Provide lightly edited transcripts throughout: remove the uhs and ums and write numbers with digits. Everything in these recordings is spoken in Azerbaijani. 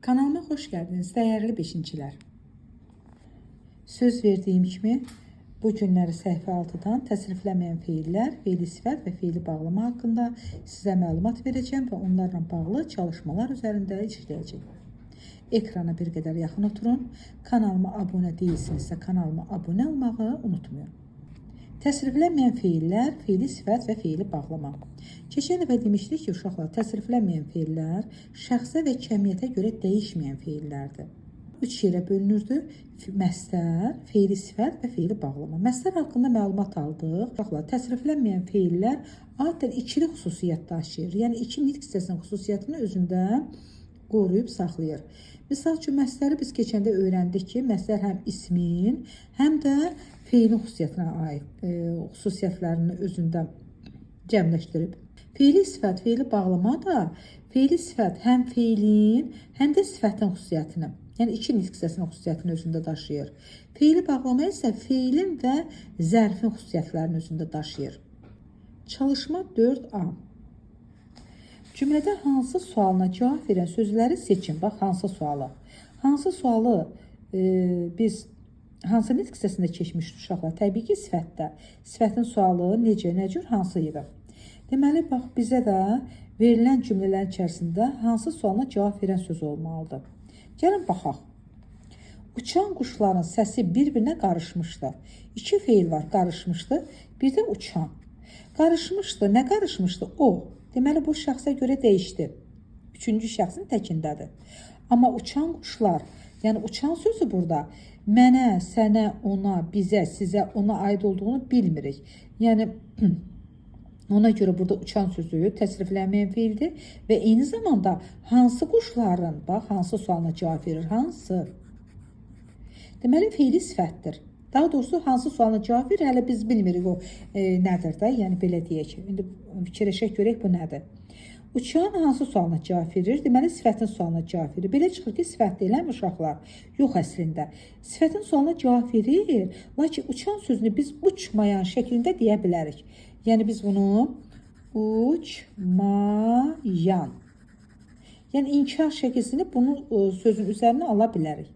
Kanalıma hoş geldiniz değerli beşinciler. Söz verdiğim kimi bu günləri səhifə 6-dan təsriflənməyən feillər, feili sifət və feili bağlama haqqında sizə məlumat verəcəm və onlarla bağlı çalışmalar üzərində işləyəcəm. Ekrana bir qədər yaxın oturun. Kanalıma abunə deyilsinizsə kanalıma abunə olmağı unutmayın. Təsriflənməyən feillər, feili sifət və feili bağlama. Keçən dəfə demişdik ki, uşaqlar, təsriflənməyən feillər şəxsə və kəmiyyətə görə dəyişməyən feillərdir. Üç yerə bölünürdü. Məstər, feili sifət və feili bağlama. Məstər haqqında məlumat aldıq. Uşaqlar, təsriflənməyən feillər adətən ikili xüsusiyyət daşıyır. Yəni iki nitq hissəsinin xüsusiyyətini özündə qoruyub saxlayır. Misal üçün, məstəri biz keçəndə öyrəndik ki, məstər həm ismin, həm də feilin xüsusiyyətinə aid xüsusiyyətlərini özündə cəmləşdirib. Feili sifət, feili bağlama da feili sifət həm feilin, həm də sifətin xüsusiyyətini, yəni iki nitq hissəsinin xüsusiyyətini özündə daşıyır. Feili bağlama isə feilin və zərfin xüsusiyyətlərini özündə daşıyır. Çalışma 4A. Cümlədə hansı sualına cavab verən sözləri seçin. Bax, hansı sualı? Hansı sualı biz hansı nitq hissəsində keçmişdik uşaqlar? Təbii ki, sifətdə. Sifətin sualı necə, nə cür, hansı idi? Deməli, bax, bizə də verilən cümlələrin içərisində hansı sualına cavab verən söz olmalıdır. Gəlin baxaq. Uçan quşların səsi bir-birinə qarışmışdı. İki feil var, qarışmışdı. Bir də uçan. Qarışmışdı. Nə qarışmışdı? O. Deməli, bu şəxsə görə dəyişdi. Üçüncü şəxsin təkindədir. Amma uçan quşlar, yəni uçan sözü burada mənə, sənə, ona, bizə, sizə, ona aid olduğunu bilmirik. Yəni ona görə burada uçan sözü təsriflənməyən feildir və eyni zamanda hansı quşların, bax, hansı sualına cavab verir, hansı? Deməli, feili sifətdir. Daha doğrusu, hansı sualına cavab verir, hələ biz bilmirik o nədir də, yəni belə deyək. İndi fikirləşək görək bu nədir. Uçan hansı sualına cavab verir? Deməli, sifətin sualına cavab verir. Belə çıxır ki, sifət deyilmi uşaqlar? Yox əslində. Sifətin sualına cavab verir, lakin uçan sözünü biz uçmayan şəklində deyə bilərik. Yəni biz bunu uçmayan, yəni inkar şəkilsini bunun sözün üzərinə ala bilərik.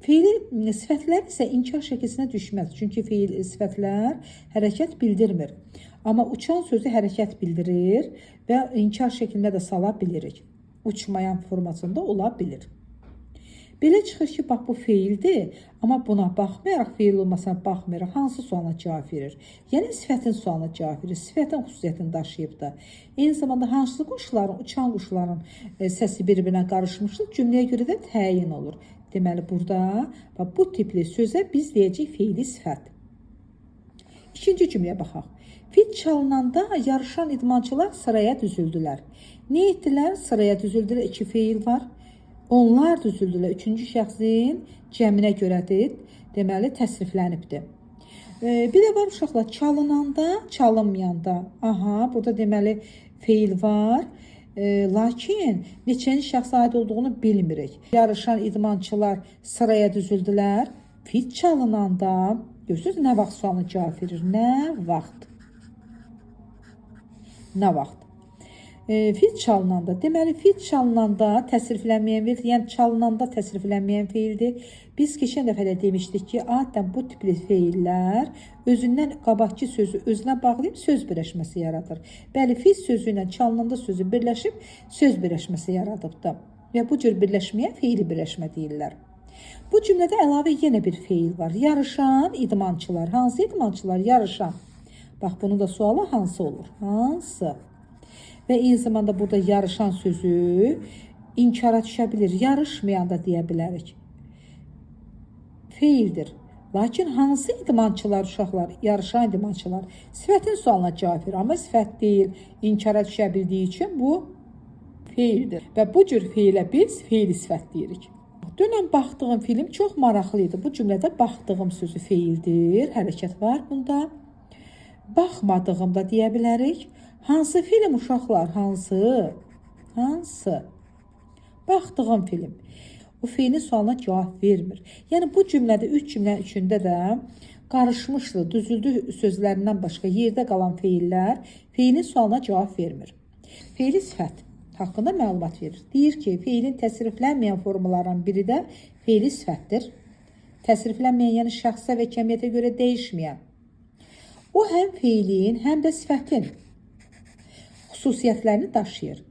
Feili sifətlər isə inkar şəkilsinə düşməz. Çünki feil sifətlər hərəkət bildirmir. Amma uçan sözü hərəkət bildirir və inkar şəklində də sala bilirik. Uçmayan formasında ola bilir. Belə çıxır ki, bax bu feildir, amma buna baxmayaraq, feil olmasına baxmayaraq hansı sualına cavab verir? Yəni sifətin sualına cavab verir. Sifətin xüsusiyyətini daşıyıbdır. Eyni zamanda hansı quşların, uçan quşların səsi bir-birinə qarışmışdır, cümləyə görə də təyin olur. Deməli, burada bax, bu tipli sözə biz deyəcəyik feili sifət. İkinci cümləyə baxaq. Fit çalınanda yarışan idmançılar sıraya düzüldülər. Nə etdilər? Sıraya düzüldülər. İki feil var. Onlar düzüldülər. Üçüncü şəxsin cəminə görədir. Deməli, təsriflənibdir. Bir də var uşaqlar, çalınanda, çalınmayanda. Aha, burada deməli feil var. Lakin neçənci şəxsə aid olduğunu bilmirik. Yarışan idmançılar sıraya düzüldülər. Fit çalınanda, görürsünüz, nə vaxt sualına cavab verir? Nə vaxt? Nə vaxt? Fit çalınanda, deməli fit çalınanda təsriflənməyən feil, yəni çalınanda təsriflənməyən feildir. Biz keçən dəfə də demişdik ki, adətən bu tipli feillər özündən qabaqki sözü özünə bağlayıb söz birləşməsi yaradır. Bəli, fit sözü ilə çalınanda sözü birləşib söz birləşməsi yaradıbdır. Və bu cür birləşməyə feili birləşmə deyirlər. Bu cümlədə əlavə yenə bir feil var. Yarışan idmançılar. Hansı idmançılar? Yarışan. Bax, bunun da sualı hansı olur? Hansı? Və eyni zamanda burada yarışan sözü inkara düşə bilir. Yarışmayan da deyə bilərik. Feildir. Lakin hansı idmançılar uşaqlar? Yarışan idmançılar. Sifətin sualına cavab verir. Amma sifət deyil. İnkara düşə bildiyi üçün bu feildir. Və bu cür feilə biz feili sifət deyirik. Dünən baxdığım film çox maraqlı idi. Bu cümlədə baxdığım sözü feildir. Hərəkət var bunda. Baxmadığım da deyə bilərik. Hansı film uşaqlar? Hansı? Hansı? Baxdığım film. O feilin sualına cavab vermir. Yəni bu cümlədə, üç cümlənin üçündə də qarışmışdı, düzüldü sözlərindən başqa yerdə qalan feillər feilin sualına cavab vermir. Feili sifət. haqqında məlumat verir. Deyir ki, feilin təsriflənməyən formalarından biri də feili sifətdir. Təsriflənməyən, yəni şəxsə və kəmiyyətə görə dəyişməyən. O həm feilin, həm də sifətin xüsusiyyətlərini daşıyır.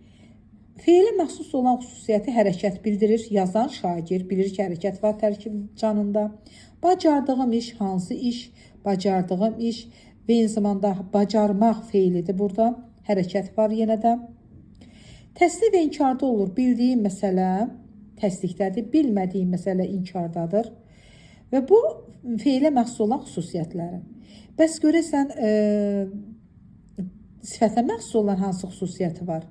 Feilə məxsus olan xüsusiyyəti hərəkət bildirir. Yazan şagird bilir ki, hərəkət var tərkib canında. Bacardığım iş, hansı iş? Bacardığım iş və eyni zamanda bacarmaq feilidir burada. Hərəkət var yenə də. Təsdiq və inkarda olur. Bildiyim məsələ təsdiqdədir, bilmədiyim məsələ inkardadır. Və bu feilə məxsus olan xüsusiyyətləri. Bəs görəsən sifətə məxsus olan hansı xüsusiyyəti var?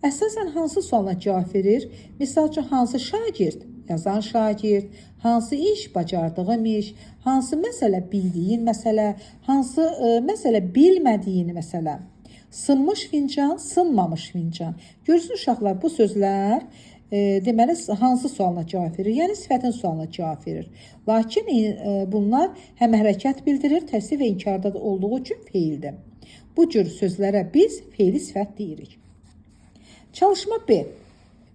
Əsasən hansı suala cavab verir? Misal üçün, hansı şagird? Yazan şagird. Hansı iş? Bacardığım iş. Hansı məsələ? Bildiyin məsələ. Hansı məsələ? Bilmədiyin məsələ. Sınmış fincan, sınmamış fincan. Görürsünüz uşaqlar, bu sözlər deməli hansı sualına cavab verir? Yəni sifətin sualına cavab verir. Lakin bunlar həm hərəkət bildirir, təsdiq və inkarda da olduğu üçün feildir. Bu cür sözlərə biz feili sifət deyirik. Çalışma B.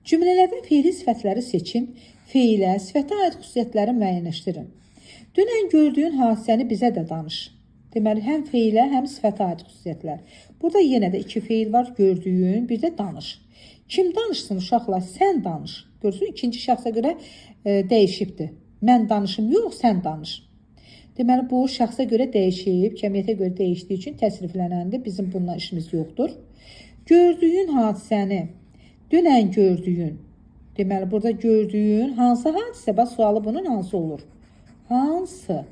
Cümlələrdə feili sifətləri seçin, feilə, sifətə aid xüsusiyyətləri müəyyənləşdirin. Dünən gördüyün hadisəni bizə də danış. Deməli, həm feilə, həm sifətə aid xüsusiyyətlər. Burada yenə də iki feil var, gördüyün, bir də danış. Kim danışsın uşaqlar? Sən danış. Görürsün, ikinci şəxsə görə dəyişibdir. Mən danışım, yox, sən danış. Deməli, bu şəxsə görə dəyişib, kəmiyyətə görə dəyişdiyi üçün təsriflənəndir. Bizim bununla işimiz yoxdur. Gördüyün hadisəni, dünən gördüyün. Deməli, burada gördüyün hansı hadisə? Bax, sualı bunun hansı olur? Hansı?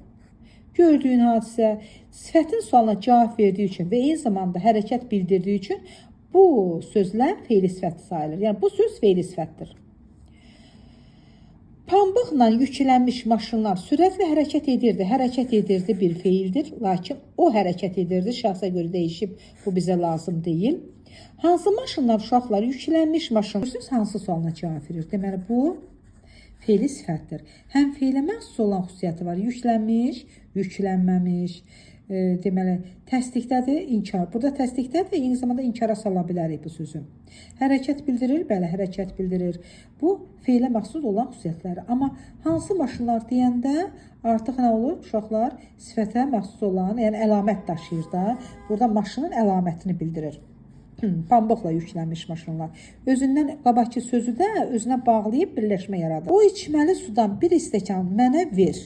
Gördüyün hadisə sifətin sualına cavab verdiyi üçün və eyni zamanda hərəkət bildirdiyi üçün bu sözlər feili sifət sayılır. Yəni, bu söz feili sifətdir. Pambıqla yüklənmiş maşınlar sürətlə hərəkət edirdi. Hərəkət edirdi bir feildir, lakin o hərəkət edirdi. Şəxsə görə dəyişib, bu bizə lazım deyil. Hansı maşınlar uşaqlar? Yüklənmiş maşın. Görürsünüz, hansı sualına cavab verir? Deməli, bu feili sifətdir. Həm feilə məxsus olan xüsusiyyəti var. Yüklənmiş, yüklənməmiş. Deməli, təsdiqdədir, inkar. Burada təsdiqdədir, eyni zamanda inkara sala bilərik bu sözü. Hərəkət bildirir, bəli, hərəkət bildirir. Bu, feilə məxsus olan xüsusiyyətləri. Amma hansı maşınlar deyəndə artıq nə olur? Uşaqlar sifətə məxsus olan, yəni əlamət daşıyır da. Burada maşının əlamətini bildirir. Pambıqla yüklənmiş maşınlar. Özündən qabaqki sözü də özünə bağlayıb birləşmə yaradır. O içməli sudan bir stəkan mənə ver.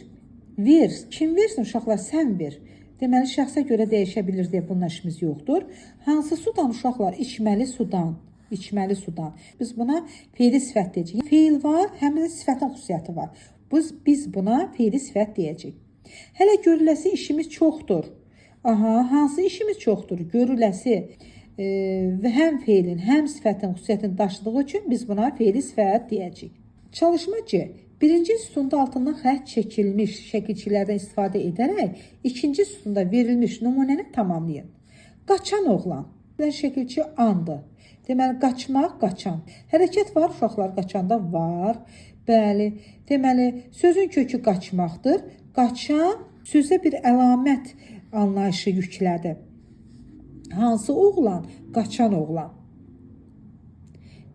Ver. Kim versin uşaqlar? Sən ver. Deməli, şəxsə görə dəyişə bilir deyə bununla işimiz yoxdur. Hansı sudan uşaqlar? İçməli sudan. İçməli sudan. Biz buna feili sifət deyəcəyik. Feil var, həm də sifətin xüsusiyyəti var. Biz buna feili sifət deyəcəyik. Hələ görüləsi işimiz çoxdur. Aha, hansı işimiz çoxdur? Görüləsi. Və həm feilin, həm sifətin xüsusiyyətini daşıdığı üçün biz buna feili sifət deyəcəyik. Çalışma C. Birinci sütunda altından xətt çəkilmiş şəkilçilərdən istifadə edərək ikinci sütunda verilmiş nümunəni tamamlayın. Qaçan oğlan. Şəkilçi andır. Deməli, qaçmaq, qaçan. Hərəkət var, uşaqlar qaçanda var. Bəli. Deməli, sözün kökü qaçmaqdır. Qaçan sözə bir əlamət anlayışı yüklədi. Hansı oğlan? Qaçan oğlan.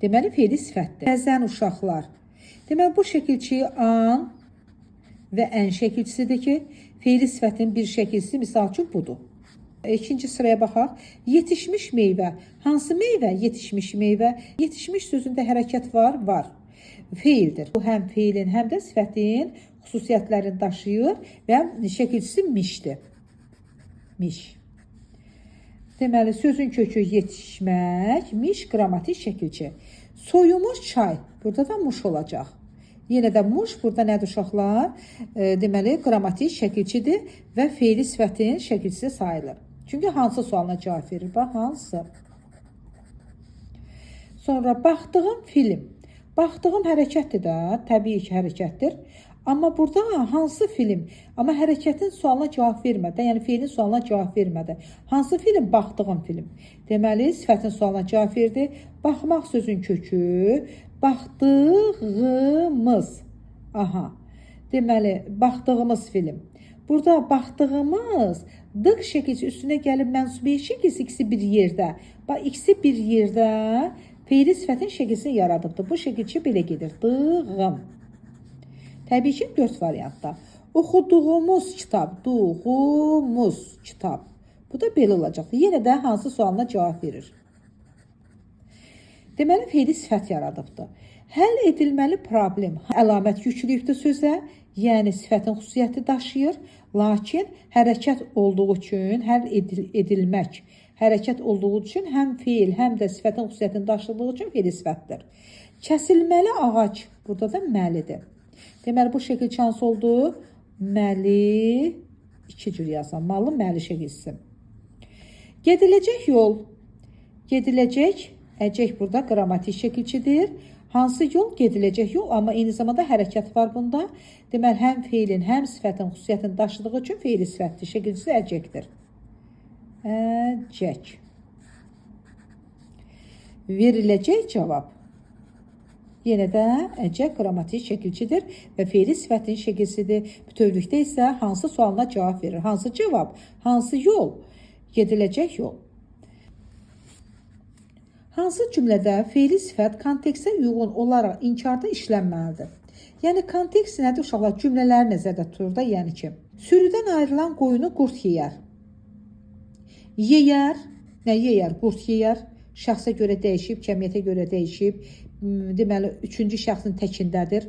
Deməli, feili sifətdir. Bəzən uşaqlar. Deməli, bu şəkilçi an və ən şəkilçisidir ki, feili sifətin bir şəkilçisi misal üçün budur. İkinci sıraya baxaq. Yetişmiş meyvə. Hansı meyvə? Yetişmiş meyvə. Yetişmiş sözündə hərəkət var? Var. Feildir. Bu həm feilin, həm də sifətin xüsusiyyətlərini daşıyır və şəkilçisi mişdir. Miş. Deməli, sözün kökü yetişmək, miş qrammatik şəkilçi. Soyumuş çay. Burada da muş olacaq. Yenə də muş burada nədir uşaqlar? Deməli, qrammatik şəkilçidir və feili sifətin şəkilçisi sayılır. Çünki hansı sualına cavab verir? Bax, hansı? Sonra baxdığım film. Baxdığım hərəkətdir də, təbii ki, hərəkətdir. Amma burada hansı film? Amma hərəkətin sualına cavab vermədi. Yəni feilin sualına cavab vermədi. Hansı film? Baxdığım film. Deməli, sifətin sualına cavab verdi. Baxmaq sözün kökü baxdığımız. Aha. Deməli, baxdığımız film. Burada baxdığımız dıq şəkilçi üstünə gəlib mənsubiyyət şəkilçisi ikisi bir yerdə. Bax, ikisi bir yerdə Feili sifətin şəkilsini yaradıbdır. Bu şəkilçi belə gedir. Dığım. Təbii ki, 4 variantda. Oxuduğumuz kitab, duğumuz kitab. Bu da belə olacaqdır. Yenə də hansı sualına cavab verir? Deməli, feili sifət yaradıbdır. Həll edilməli problem əlamət yükləyibdir sözə, yəni sifətin xüsusiyyəti daşıyır, lakin hərəkət olduğu üçün həll edilmək, hərəkət olduğu üçün həm feil, həm də sifətin xüsusiyyətini daşıdığı üçün feili sifətdir. Kəsilməli ağac, burada da məlidir. Deməli, bu şəkil hansı oldu? Məli, iki cür yazsam, malı məli şəkilsi. Gediləcək yol, gediləcək, əcək burada qrammatik şəkilçidir. Hansı yol? Gediləcək yol, amma eyni zamanda hərəkət var bunda. Deməli, həm feilin, həm sifətin xüsusiyyətini daşıdığı üçün feili sifətdir. Şəkilçisi əcəkdir. Əcək. Veriləcək cavab. Yenə də əcək qrammatik şəkilçidir və feili sifətin şəkilsidir. Bütövlükdə isə hansı sualına cavab verir? Hansı cavab? Hansı yol? Gediləcək yol. Hansı cümlədə feili sifət kontekstə uyğun olaraq inkarda işlənməlidir? Yəni kontekst nədir uşaqlar? Cümlələri nəzərdə tutur da, yəni ki, sürüdən ayrılan qoyunu qurd yeyər. Yeyər, nə yeyər? Qurd yeyər. Şəxsə görə dəyişib, kəmiyyətə görə dəyişib. Deməli, üçüncü şəxsin təkindədir.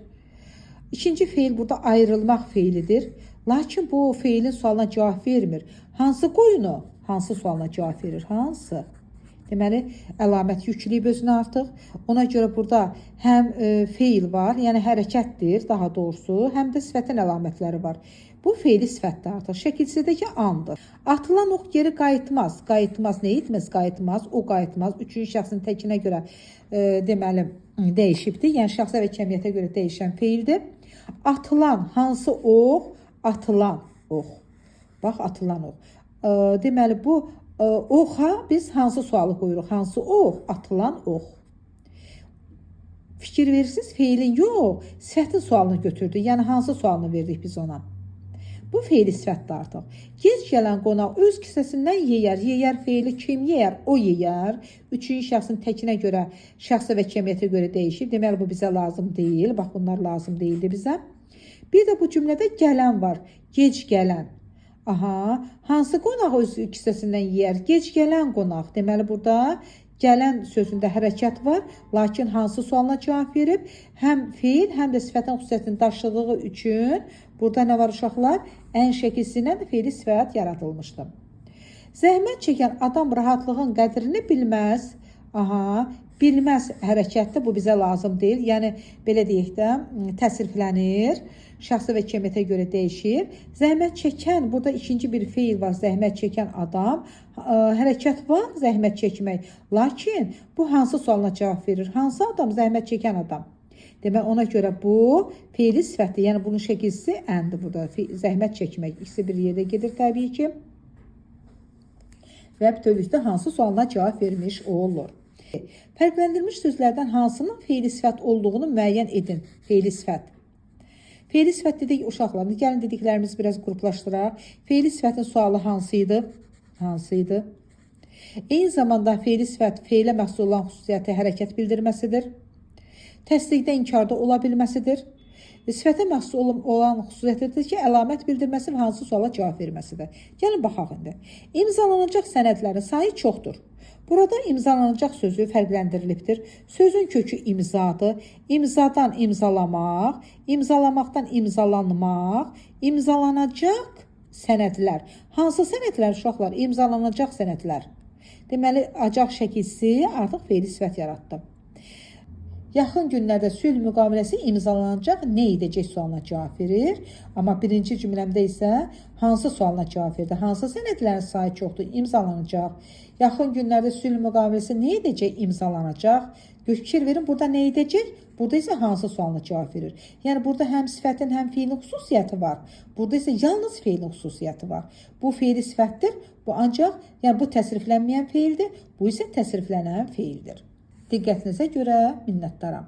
İkinci feil burada ayrılmaq feilidir. Lakin bu feilin sualına cavab vermir. Hansı qoyunu? Hansı sualına cavab verir? Hansı? Deməli, əlamət yükləyib özünə artıq. Ona görə burada həm feil var, yəni hərəkətdir daha doğrusu, həm də sifətin əlamətləri var. Bu feili sifətdir artıq. Şəkilçidəki andır. Atılan ox geri qayıtmaz. Qayıtmaz, nə etməz? Qayıtmaz, o qayıtmaz. Üçüncü şəxsin təkinə görə deməli dəyişibdir. Yəni şəxsə və kəmiyyətə görə dəyişən feildir. Atılan hansı ox? Atılan ox. Bax, atılan ox. Deməli, bu oxa biz hansı sualı qoyuruq? Hansı ox? Atılan ox. Fikir verirsiniz, feilin yox, sifətin sualını götürdü. Yəni hansı sualını verdik biz ona? Bu feili sifətdir artıq. Gec gələn qonaq öz kisəsindən yeyər. Yeyər feili kim yeyər? O yeyər. Üçüncü şəxsin təkinə görə, şəxsə və kəmiyyətə görə dəyişib. Deməli, bu bizə lazım deyil. Bax, bunlar lazım deyildi bizə. Bir də bu cümlədə gələn var. Gec gələn. Aha, hansı qonaq öz kisəsindən yeyər? Gec gələn qonaq. Deməli, burada gələn sözündə hərəkət var, lakin hansı sualına cavab verib? Həm feil, həm də sifətin xüsusiyyətini daşıdığı üçün burada nə var uşaqlar? Ən şəkilsindən də feili sifət yaradılmışdır. Zəhmət çəkən adam rahatlığın qədrini bilməz. Aha, bilməz hərəkətdir, bu bizə lazım deyil. Yəni, belə deyək də, təsriflənir, şəxsə və kəmiyyətə görə dəyişir. Zəhmət çəkən, burada ikinci bir feil var, zəhmət çəkən adam. Hərəkət var, zəhmət çəkmək. Lakin bu hansı sualına cavab verir? Hansı adam? Zəhmət çəkən adam. Demək, ona görə bu feili sifətdir. Yəni, bunun şəkilsi əndir burada. Zəhmət çəkmək. İkisi bir yerdə gedir təbii ki. Və bütövlükdə hansı sualına cavab vermiş olur? Fərqləndirilmiş sözlərdən hansının feili sifət olduğunu müəyyən edin. Feili sifət. Feili sifət dedik uşaqlar. Gəlin dediklərimizi biraz qruplaşdıraq. Feili sifətin sualı hansı idi? Hansı idi? Eyni zamanda feili sifət feilə məxsus olan xüsusiyyəti hərəkət bildirməsidir. Təsdiqdə, inkarda ola bilməsidir. Sifətə məxsus olan xüsusiyyətidir ki, əlamət bildirməsi və hansı suala cavab verməsidir. Gəlin baxaq indi. İmzalanacaq sənədlərin sayı çoxdur. Burada imzalanacaq sözü fərqləndirilibdir. Sözün kökü imzadır. İmzadan imzalamaq, imzalamaqdan imzalanmaq, imzalanacaq sənədlər. Hansı sənədlər uşaqlar? İmzalanacaq sənədlər. Deməli, acaq şəkilsi artıq feili sifət yaratdı. Yaxın günlərdə sülh müqaviləsi imzalanacaq, nə edəcək sualına cavab verir. Amma birinci cümləmdə isə hansı sualına cavab verdi? Hansı sənədlərin sayı çoxdur, imzalanacaq. Yaxın günlərdə sülh müqaviləsi nə edəcək, imzalanacaq. Fikir verin, burada nə edəcək? Burada isə hansı sualına cavab verir? Yəni burada həm sifətin, həm feilin xüsusiyyəti var. Burada isə yalnız feilin xüsusiyyəti var. Bu feili sifətdir. Bu ancaq, yəni bu təsriflənməyən feildir. Bu isə təsriflənən feildir. Diqqətinizə görə minnətdaram.